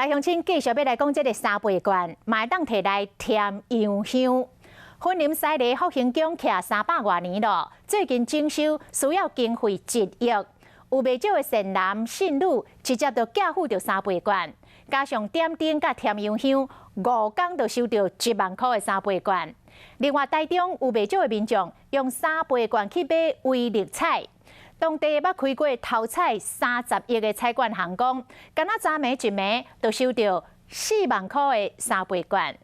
來鄉親繼續欲來講這个三倍券，嘛會當提來添油香。雲林西螺福興宮徛300外年咯，最近整修需要經費1億，有袂少的善男信女直接就寄付著三倍券，加上點燈佮添油香，5工就收著1萬箍的三倍券。另外，台中有袂少的民眾用三倍券去買威力彩。當地捌開過頭彩30億的彩券行講，敢若昨暝一暝就收著4萬箍的三倍券。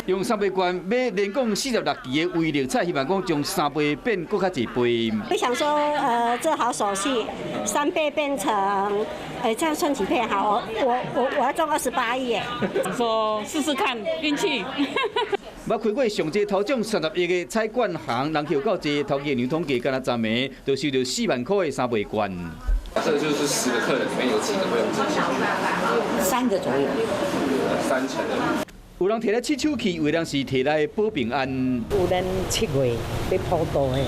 用三倍券買連講46期的威力彩，希望講將三倍變閣較濟倍。我想說，這好手氣，三倍變成，這樣算幾倍？好，我要中28億耶！說試試看運氣。捌開過上濟頭獎30億的彩券行，人氣有夠濟，頭家娘統計，敢若昨暝就收著4萬箍的三倍券。這就是10個客人裡面有幾個會用這些？三個左右。三成的。有人提來試手氣，有人是提來保平安。有人7月欲普渡的。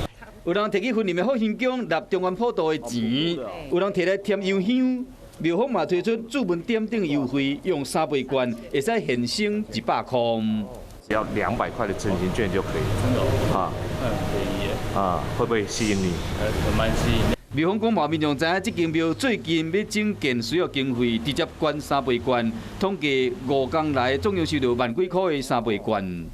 有人提去雲林的福興宮納中元普渡的錢，有人提來添油香。廟方嘛推出注文點燈優惠，用三倍券會使現省100箍。只要200塊的振興券就可以。真的啊，很便宜。啊，會不會吸引你？蠻吸引。廟方講嘛，民眾知影這間廟最近欲整建需要經費，直接捐三倍券，統計5工來總共收著萬幾箍的三倍券。